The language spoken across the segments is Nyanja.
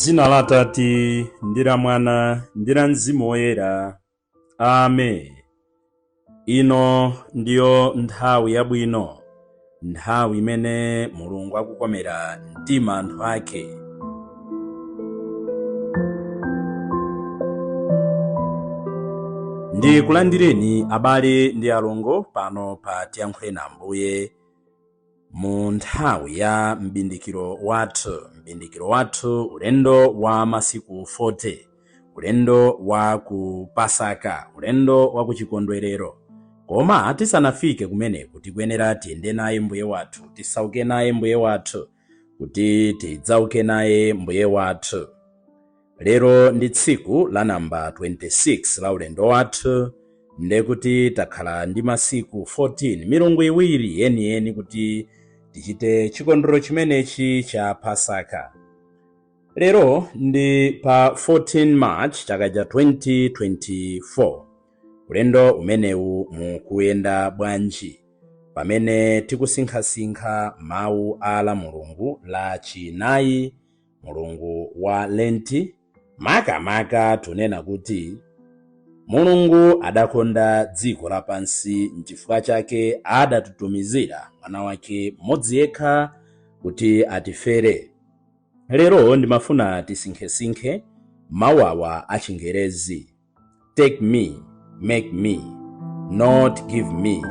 Dzina la Atate ndi la Mwana ndi la Mzimu Woyera. Amen. Ino ndiyo nthawi yabwino, nthawi imene Mulungu akukomera mtima anthu ake. Ndikulandireni abale ndi alongo pano pa Tiyankhule na Ambuye mu nthawi ya m'bindikiro wathu, m'bindikiro wathu ulendo wa masiku 40, ulendo wa ku Pasaka, ulendo wa ku chikondwerero. Koma tisanafike kumeneku tikuyenera tiyende naye Mbuye wathu, tisauke naye Mbuye wathu, kuti tidzauke naye Mbuye wathu. Lero ndi tsiku la namba 26 la ulendo wathu, ndekuti takhala ndi masiku 14, milungu iwiri yeniyeni kuti tichite chikondwerero chimenechi cha Pasaka. Lero ndi pa 14 March chaka cha 2024. Ulendo umenewu mukuyenda bwanji pamene tikusinkhasinkha mawu a la Mulungu la chinayi, Mulungu wa Lenti, makamaka tunena kuti Mulungu adakonda dziko lapansi n'chifukwa chake adatitumizira mwana wake mmodzi yekha kuti atifere. Lero ndimafuna tisinkhesinkhe mawu awa a Chingerezi: take me, make me, not give me.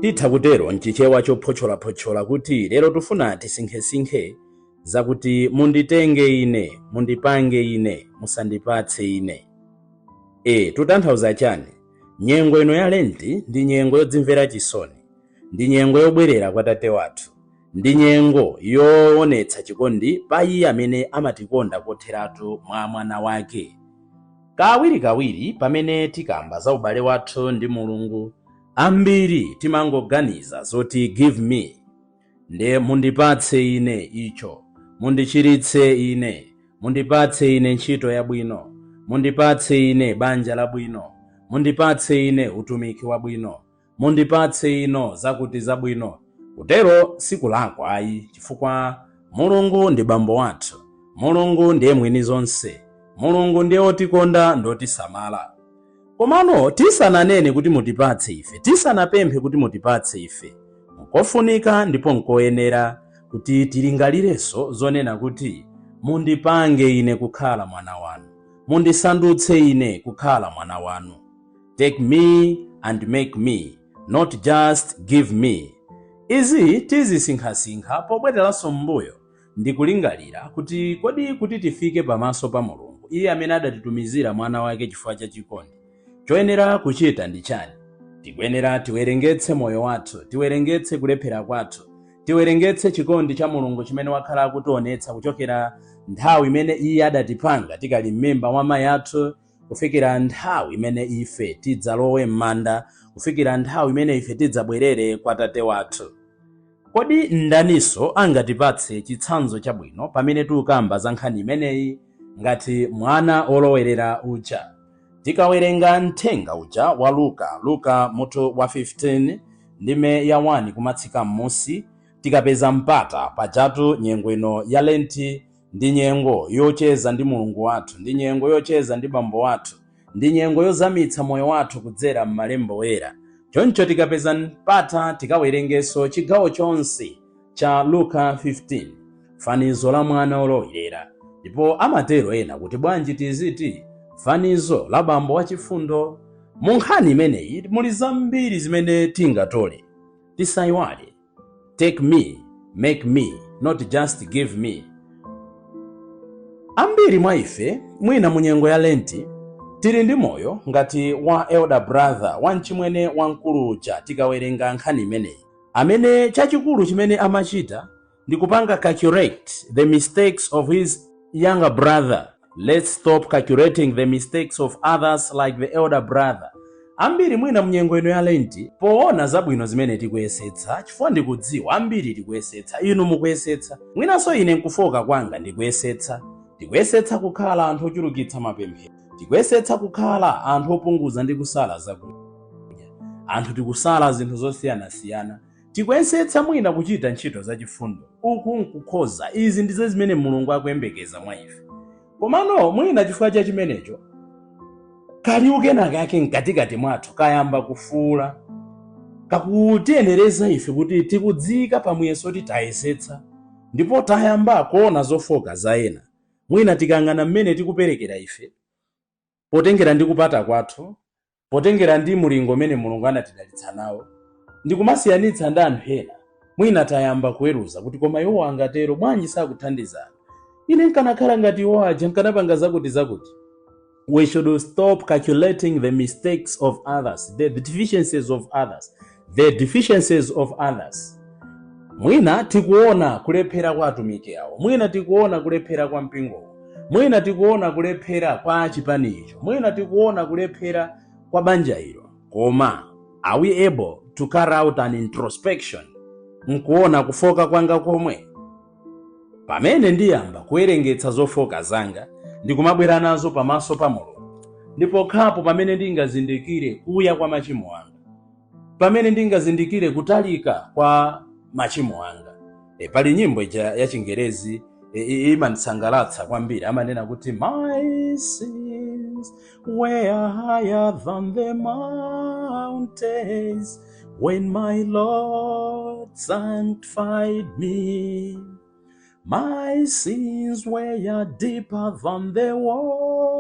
Titha kutero mchichewa chophotcholaphotchola kuti lero tifuna tisinkhesinkhe zakuti munditenge ine, mundipange ine, musandipatse ine. Tutanthauza chani? Nyengo ino ya Lenti ndi nyengo yodzimvera chisoni, ndi nyengo yobwerera kwa Tate wathu, ndi nyengo yoonetsa chikondi pa Iye amene amatikonda kotheratu mwa mwana wake. Kawirikawiri pamene tikamba za ubale wathu ndi Mulungu, ambiri timangoganiza zoti give me, nde mundipatse ine icho, mundichiritse ine, mundipatse ine ntchito yabwino, mundipatse ine banja labwino, mundipatse ine utumiki wabwino, mundipatse ino zakuti zabwino. Kutero sikulakwa ayi, chifukwa Mulungu ndi bambo wathu, Mulungu ndiye mwini zonse, Mulungu ndiye wotikonda ndotisamala. Komano tisananene kuti mutipatse ife, tisanapemphe kuti mutipatse ife, nkofunika ndipo nkoyenera kuti tilingalirenso zonena kuti mundipange ine kukhala mwana wanu, mundisandutse ine kukhala mwana wanu. Take me and make me, not just give me. Izi tizisinkhasinkha pobwereranso m'mbuyo ndi kulingalira kuti kodi kuti tifike pamaso pa Mulungu, Iye amene adatitumizira mwana wake chifukwa cha chikondi, choyenera kuchita ndi chani? Tikuyenera tiwerengetse moyo wathu, tiwerengetse kulephera kwathu, tiwerengetse chikondi cha Mulungu chimene wakhala akutionetsa kuchokera nthawi imene Iye adatipanga tikali m'mimba mwa mayi athu, kufikira nthawi imene ife tidzalowe m'manda, kufikira nthawi imene ife tidzabwerere kwa Tate wathu. Kodi ndaninso angatipatse chitsanzo chabwino pamene tikukamba za nkhani imeneyi ngati mwana olowerera uja? Tikawerenga mthenga uja wa Luka, Luka mutu wa 15 ndime ya 1 kumatsika m'musi, tikapeza mpata pajatu nyengo ino ya Lenti ndi nyengo yocheza ndi Mulungu wathu, ndi nyengo yocheza ndi bambo wathu, ndi nyengo yozamitsa moyo wathu kudzera m'malembo oyera. Choncho tikapeza mpata tikawerengenso chigawo chonse cha Luka 15, fanizo la mwana olowerera. Ndipo amatero ena kuti bwanji tiziti fanizo la bambo wachifundo. Mu nkhani imeneyi muli zambiri zimene tingatole. Tisayiwale, take me, make me, not just give me. Ambiri mwa ife mwina mu nyengo ya Lenti tili ndi moyo ngati wa elder brother, wa mchimwene wamkulu uja tikawerenga nkhani imeneyi, amene chachikulu chimene amachita ndi kupanga calculate the mistakes of his younger brother. Let's stop calculating the mistakes of others like the elder brother. Ambiri mwina mnyengo ino ya Lenti, poona zabwino zimene tikuyesetsa, chifukwa ndikudziwa ambiri tikuyesetsa, inu mukuyesetsa, mwinanso ine nkufoka kwanga ndikuyesetsa, tikuyesetsa kukhala anthu ochulukitsa mapemphero, tikuyesetsa kukhala anthu opunguza ndi kusala zakudya, anthu tikusala zinthu zosiyanasiyana, Tikuyesetsa mwina kuchita ntchito zachifundo, uku nkukhoza. Izi ndizo zimene Mulungu akuyembekeza mwa ife. Komano mwina chifukwa cha chimenecho, kaliwu kenakake mkatikati mwathu kayamba kufuula, kakutiyenereza ife kuti tikudziyika pamuyeso kuti tayesetsa ndipo tayamba kuona zofoka za ena. Mwina tikang'ana mmene tikuperekera ife, potengera ndi kupata kwathu, potengera ndi mulingo umene Mulungu anatidalitsa nawo, ndikumasiyanitsa ndi anthu ena, mwina tayamba kuweruza kuti, "Koma iwo angatero bwanji? Sakuthandizana. Ine nkanakhala ngati iwo aja, nkanapanga zakuti zakuti." We should stop calculating the mistakes of others, the deficiencies of others, the deficiencies of others. Mwina tikuona kulephera kwa atumiki awo, mwina tikuona kulephera kwa mpingowo, mwina tikuona kulephera kwa chipani icho, mwina tikuona kulephera kwa banja ilo. Koma are we able to carry out an introspection nkuona kufoka kwanga komwe? Pamene ndiyamba kuwerengetsa zofoka zanga ndikumabwera nazo pamaso pa Mulungu, ndipo khapo pamene ndingazindikire kuya kwa machimo anga, pamene ndingazindikire kutalika kwa machimo anga. Pali nyimbo ija ya Chingerezi, imandisangalatsa kwambiri. Amanena kuti, "My sins were higher than the mountains when my Lord sanctified me. My sins were deeper than the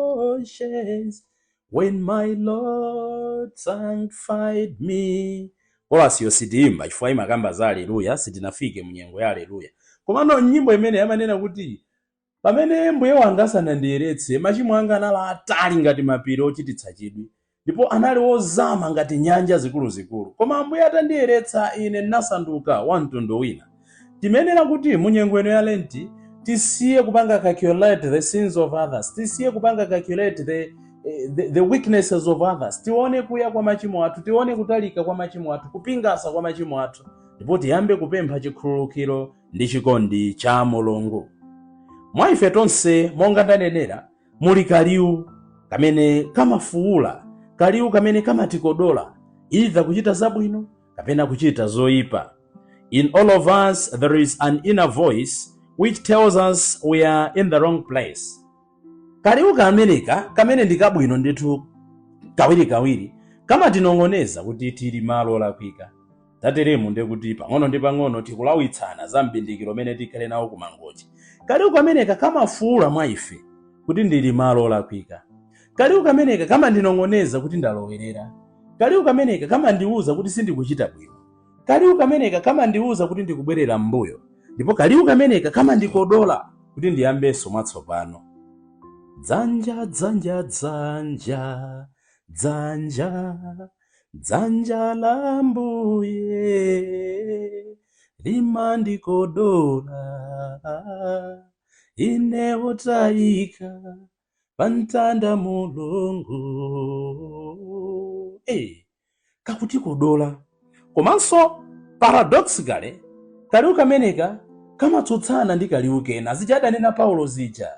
oceans when my Lord sanctified me." Kolasiyo sitiyimba chifukwa imakamba za aleluya, sitinafike munyengo ya aleluya. Komano nyimbo imene amanena kuti pamene mbuye wanga asanandiyeretse, machimo anga anali atali ngati mapiri ochititsa chidwi, ndipo anali ozama ngati nyanja zikuluzikulu. Koma Ambuye atandiyeretsa ine, ndinasanduka wa mtundu wina. Timenera kuti munyengo ino ya Lenti tisiye kupanga calculate the sins of others, tisiye kupanga calculate the weaknesses of others. Tione kuya kwa machimo athu, tione kutalika kwa machimo athu, kupingasa kwa machimo athu, ndipo tiyambe kupempha chikhululukiro ndi chikondi cha Mulungu. Mwa ife tonse, monga ndanenera, muli kaliwu kamene kamafuula, kaliwu kamene kamatikodola either kuchita zabwino kapena kuchita zoyipa. In all of us there is an inner voice which tells us we are in the wrong place. Kaliwu kameneka, kamene ndi kabwino ndithu, kawirikawiri kamatinong'oneza kuti tili malo olakwika. Tateremu ndiye kuti pang'ono ndi pang'ono tikulawitsana za mbindikiro umene tikhale nawo kumangochi. Kaliwu kameneka kamafuula mwa ife kuti ndili malo olakwika. Kaliwu kameneka kamandinong'oneza kuti ndalowerera. Kaliwu kameneka kamandiwuza kuti sindikuchita bwino. Kaliwu kameneka kamandiwuza kuti ndikubwerera m'mbuyo. Ndipo kaliwu kameneka kamandikodola kuti ndiyambenso mwatsopano. Dzanja, dzanja, dzanja, dzanja, dzanja la Mbuye limandikodola ine wotayika pamtanda Mulungu. Kakutikodola. Komanso paradoxically, kaliwu kameneka kamatsutsana ndi kaliwu kena. Zija adanena Paulo zija,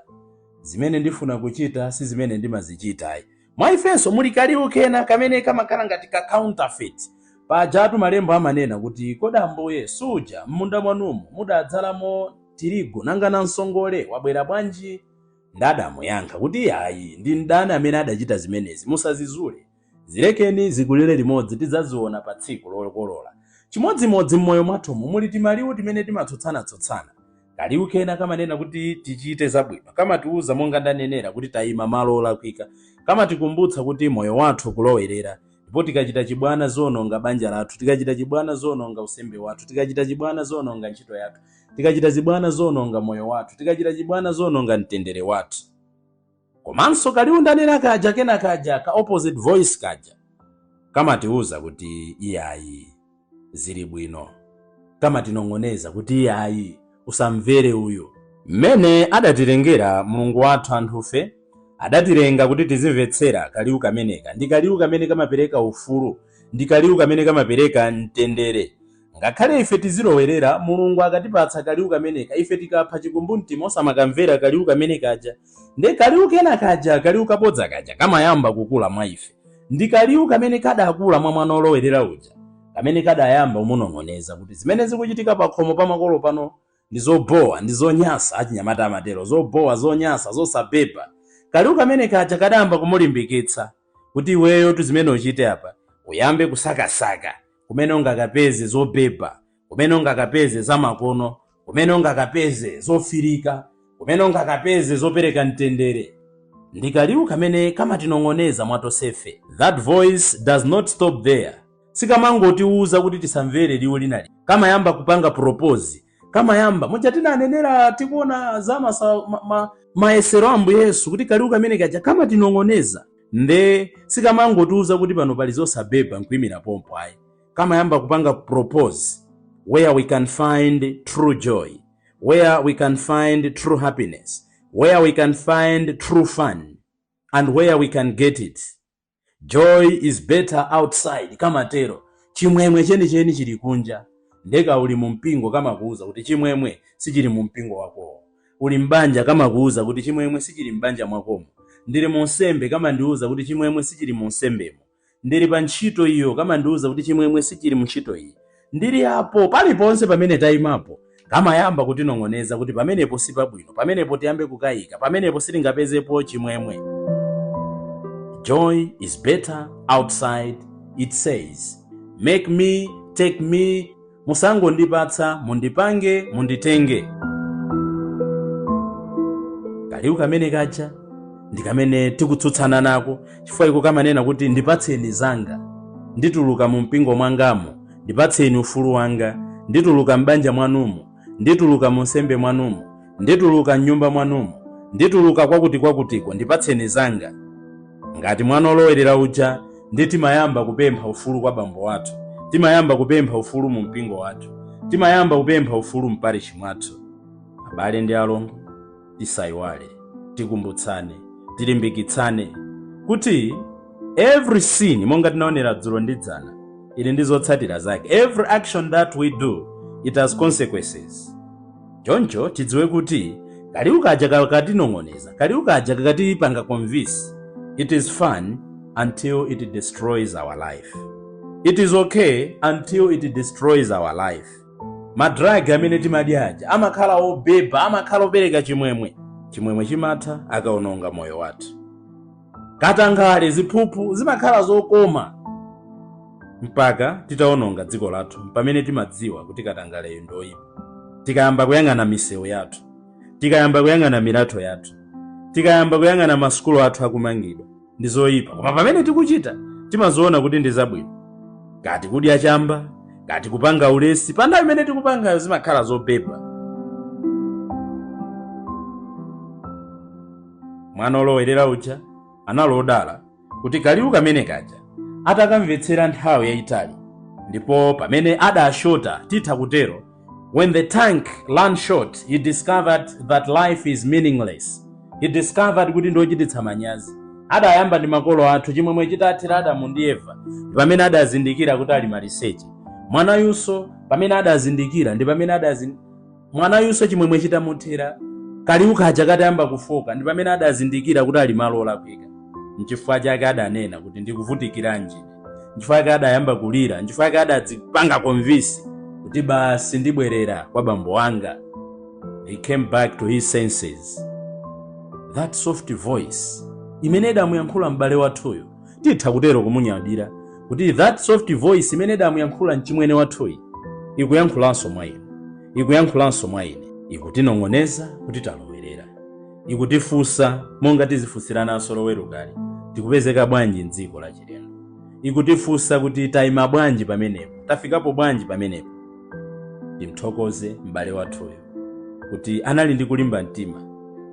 "Zimene ndifuna kuchita si zimene ndimazichitayi." Mwa ifenso muli kaliwu kena kamene kamakhala ngati ka counterfeit. Pajatu malembo amanena kuti, "Kodi Ambuye, suja m'munda mwanumo mudadzalamo tirigu? Nanga namsongole wabwera bwanji?" Ndadamuyankha kuti, "Ayi, ndi mdani amene adachita zimenezi. Musazizule, zilekeni zikulire limodzi, tidzaziona pa tsiku lokolola." Chimodzimodzi m'moyo mwathumu muli timaliwu timene timatsutsana-tsutsana. Kaliwu kena kamanena kuti tichite zabwino, kamatiwuza, monga ndanenera, kuti tayima malo olakwika, kamatikumbutsa kuti moyo wathu kulowerera, ndipo tikachita chibwana zononga banja lathu, tikachita chibwana zononga usembe wathu, tikachita chibwana zononga ntchito yathu, tikachita zibwana zononga moyo wathu, tikachita chibwana zononga mtendere wathu. Komanso kaliwu ndanena kaja kena kaja, ka opposite voice kaja, kamatiwuza kuti iyayi, zili bwino, kamatinong'oneza kuti iyayi, usamvere uyu. Mmene adatilengera Mulungu wathu anthufe, adatilenga kuti tizimvetsera kaliwu kameneka. Ndi kaliwu kamene kamapereka ufulu, ndi kaliwu kamene kamapereka mtendere. Ngakhale ife tizilowerera, Mulungu akatipatsa kaliwu kameneka, ife tikapha chikumbumtima osamakamvera kaliwu kamene kaja, ndi kaliwu kena kaja, kaliwu kabodza kaja, kamayamba kukula mwa ife. Ndi kaliwu kamene kadakula mwa mwana olowerera uja. Kamene kadayamba kumunong'oneza kuti zimene zikuchitika pakhomo pa makolo pano ndi zobowa, ndi zonyasa. Achinyamata amatero, zobowa, zonyasa, zosabeba. Kaliwu kamene kaja kadayamba kumulimbikitsa kuti iweyo tu zimene uchite apa, uyambe kusakasaka kumene ungakapeze zobeba, kumene ungakapeze zamakono, kumene ungakapeze zofirika, kumene ungakapeze zopereka mtendere. Ndi kaliwu kamene kamatinong'oneza mwatonsefe. That voice does not stop there. Sikamangotiwuza kuti tisamvere liwu linali, kamayamba kupanga propose, kamayamba muja tinanenera tikuona za mayesero a Ambuye Yesu, kuti kaliwu kamene kaja kamatinong'oneza. Nde sikamangotiwuza kuti pano pali zosabeba nkuyimira pompo, ayi. Kamayamba kupanga propose where we can find true joy, where we can find true happiness, where we can find true fun and where we can get it. Joy is better outside, kamatero. Chimwemwe chenicheni chili kunja. Ndeka uli mu mpingo, kamakuwuza kuti chimwemwe sichili mu mpingo wakowo. Uli mbanja, kamakuwuza kuti chimwemwe sichili mbanja mwakomo. Ndili mu nsembe, kamandiwuza kuti chimwemwe sichili mu nsembemo. Ndili pa ntchito iyo, kamandiwuza kuti chimwemwe sichili mu ntchito iyi. Ndili apo, paliponse pamene tayimapo, kamayamba kutinong'oneza kuti pamenepo si pabwino, pamenepo tiyambe kukayika, pamenepo sitingapezepo chimwemwe. Joy is better outside, it says. Make me, take me. Musangondipatsa, mundipange, munditenge. Kaliwu kamene kaja ndi kamene tikutsutsana nako, chifukwa iko kamanena kuti ndipatseni zanga, ndituluka mu mpingo mwangamo. Ndipatseni ufulu wanga, ndituluka m'banja mwanumo, ndituluka mu nsembe mwanumo, ndituluka mnyumba mwanumo, ndituluka kwakuti kwakutiko, ndipatseni zanga. Ngati mwana olowerera uja, ndi timayamba kupempha ufulu kwa bambo wathu, timayamba kupempha ufulu mu mpingo wathu, timayamba kupempha ufulu mparishi mwathu. Abale ndi alongo, tisayiwale, tikumbutsane, tilimbikitsane kuti every sin, monga tinaonera dzulo ndi dzana, ili ndi zotsatira zake. Every action that we do, it has consequences. Choncho tidziwe kuti kaliwu kaja kakatinong'oneza, kaliwu kaja kakatipanga convince, it is fun until it destroys our life. It is okay until it destroys our life. Ma drugs amene timadya aja amakhala obeba, amakhala opereka chimwemwe. Chimwemwe chimatha akaononga moyo wathu. Katangale, ziphuphu zimakhala zokoma mpaka titaononga dziko lathu, pamene timadziwa kuti katangaleyo ndoyipa. Tikayamba kuyang'ana misewu yathu, tikayamba kuyang'ana milatho yathu, tikayamba kuyang'ana masukulu athu akumangidwa, ndi zoyipa. Koma pamene tikuchita timaziona kuti ndi zabwino. Kati kudya chamba, kati kupanga ulesi, pa nthawi imene tikupangayo zimakhala zobeba. Mwana olowerera uja anali odala kuti kaliwu kamene kaja atakamvetsera nthawi yayitali, ndipo pamene adashota, titha kutero, when the tank ran short, he discovered that life is meaningless. He discovered kuti ndochititsa manyazi. Adayamba ndi makolo athu, chimwemwe chitathera Adamu ndi Eva, ndi pamene adazindikira kuti ali maliseche. Mwanayunso pamene adazindikira, ndi pamene mwanayunso chimwemwe chitamuthera, kaliwu kaja katayamba kufoka, ndi pamene adazindikira kuti ali malo olakwika. Nchifukwa chake adanena kuti ndikuvutikiranji. Nchifukwa chake adayamba kulira. Nchifukwa chake adadzipanga convince kuti basi, ndibwerera kwa bambo wanga. He came back to his senses. That soft voice imene idamuyankhula m'bale wathuyo, titha kutero kumunyadira kuti that soft voice imene idamuyankhula mchimwene wathuyi ikuyankhulanso mwa inu, ikuyankhulanso mwa ine, ikutinong'oneza kuti talowerera, ikutifunsa monga tizifunsirananso Lowerukali, tikupezeka bwanji mdziko lachilendo? Ikutifunsa kuti tayima bwanji pamenepo, tafikapo bwanji pamenepo? Timthokoze m'bale wathuyo kuti anali ndi kulimba mtima.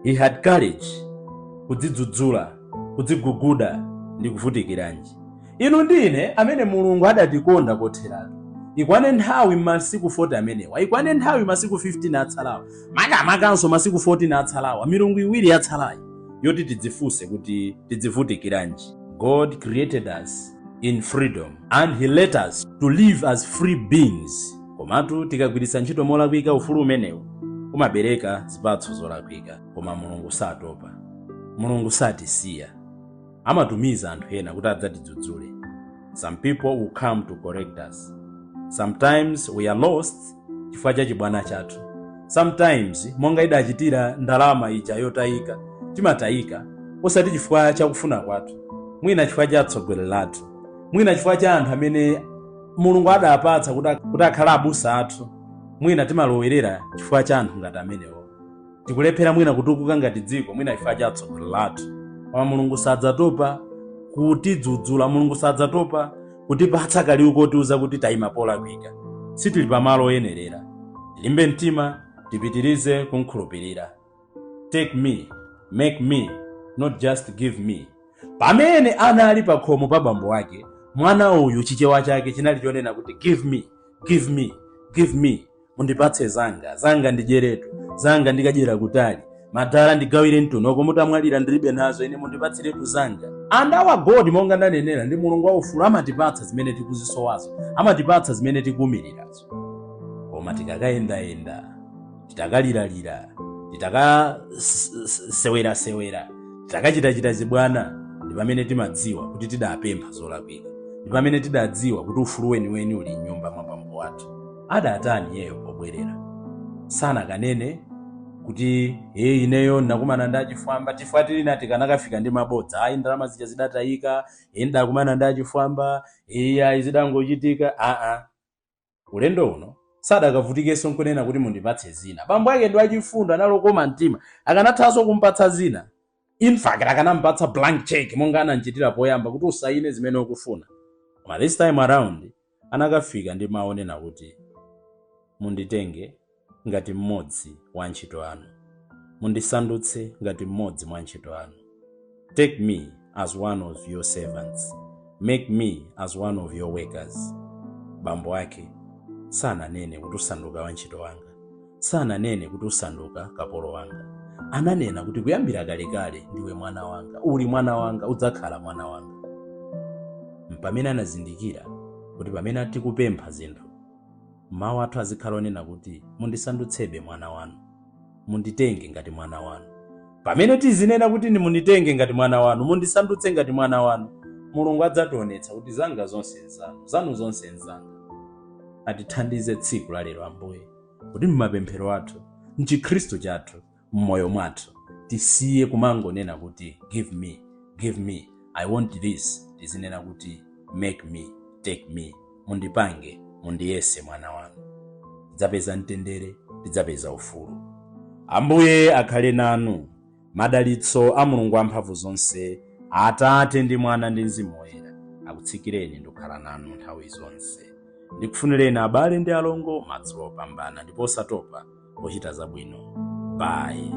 He had courage kudzidzudzula, kudziguguda ndi kuvutikiranji. Inu ndi ine amene Mulungu adatikonda kotheratu, ikwane nthawi m'masiku 40 amenewa, ikwane nthawi masiku 15 atsalawa, makamakanso masiku 14 atsalawa, milungu 2 yatsalayi, yoti tidzifunse kuti tidzivutikiranji. God created us in freedom and he let us to live as free beings. Komatu tikagwiritsa ntchito molakwika ufulu umenewu, umabereka zipatso zolakwika. Koma Mulungu satopa, Mulungu satisiya, amatumiza anthu ena kuti adzatidzudzule. Some people will come to correct us. Sometimes we are lost chifukwa cha chibwana chathu. Sometimes, monga idachitira ndalama ija yotayika, timatayika osati chifukwa chakufuna kwathu, mwina chifukwa cha atsogoleri athu, mwina chifukwa cha anthu amene Mulungu adapatsa kuti akhale abusa athu. Mwina timalowerera chifukwa cha anthu ngati amenewo. Tikulephera mwina kutukuka ngati dziko, mwina chifukwa cha atsogoleri athu. Koma Mulungu sadzatopa kutidzudzula, Mulungu sadzatopa kutipatsa kaliwu kotiuza kuti tayima polakwika, sitili pamalo oyenerera. Tilimbe mtima, tipitirize kumkhulupirira. Take me, make me, not just give me. Pamene anali pa khomo pa bambo ake, mwana uyu Chichewa chake chinali chonena kuti give me, give me, give me, mundipatse zanga, zanga ndidyeretu, zanga ndikadyera kutali, madala ndigawire mtunoko, mutamwalira ndilibe nazo ine, mundipatsiretu zanga. And our God, monga ndanenera, ndi Mulungu waufulu, amatipatsa zimene tikuzisowazo, amatipatsa zimene tikuwumirirazo. Koma tikakayendayenda, titakaliralira, titakasewera, titakachitachita zibwana, ndi pamene timadziwa kuti tidapempha zolakwika, ndi pamene tidadziwa kuti ufulu weniweni uli m'nyumba mwa bambo athu. Adatani iyeyo pobwerera? Sanakanene kuti hey, ineyo ndakumana ndi achifwamba, tifwa tilina tikanakafika ndi mabodza, ayi, ndalama zija zidatayika, ine ndakumana ndi achifwamba, eyi, ayi, zidangochitika. Aa, ulendo uno sadakavutikenso nkunena kuti mundipatse zina. Bambo ake ndi wachifundo, analokoma mtima, akanathanso kumpatsa zina. In fact, akanampatsa blank check monga anamchitira poyamba kuti usayine zimene ukufuna. Koma this time around anakafika ndi mawu onena kuti munditenge ngati mmodzi wa antchito anu, mundisandutse ngati mmodzi mwa antchito anu. Take me as one of your servants, make me as one of your workers. Bambo ake sananene kuti usanduka wantchito wanga, sananene kuti usanduka kapolo wanga. Ananena kuti kuyambira kalekale ndiwe mwana wanga, uli mwana wanga, udzakhala mwana wanga. Mpamene anazindikira kuti pamene tikupempha zinthu, mawu athu azikhala onena kuti mundisandutsebe mwana wanu, munditenge ngati mwana wanu. Pamene tizinena kuti ndi munditenge ngati mwana wanu, mundisandutse ngati mwana wanu, Mulungu adzationetsa kuti zanga zonse nzanu, zanu zonse nzanga. Atithandize tsiku la lero Ambuye kuti mmapemphero athu, mchikhristu chathu, mmoyo mwathu, tisiye kumangonena kuti give me, give me, I want this. Tizinena kuti make me, take me, mundipange, mundiyese mwana wanu. Tidzapeza mtendere, tidzapeza ufulu. Ambuye akhale nanu. Madalitso a Mulungu amphamvu zonse, Atate ndi Mwana ndi Mzimu Woyera, akutsikireni ndi kukhala nanu nthawi zonse. Ndikufunireni, abale ndi alongo, madzulo opambana, ndipo osatopa pochita zabwino. Bye.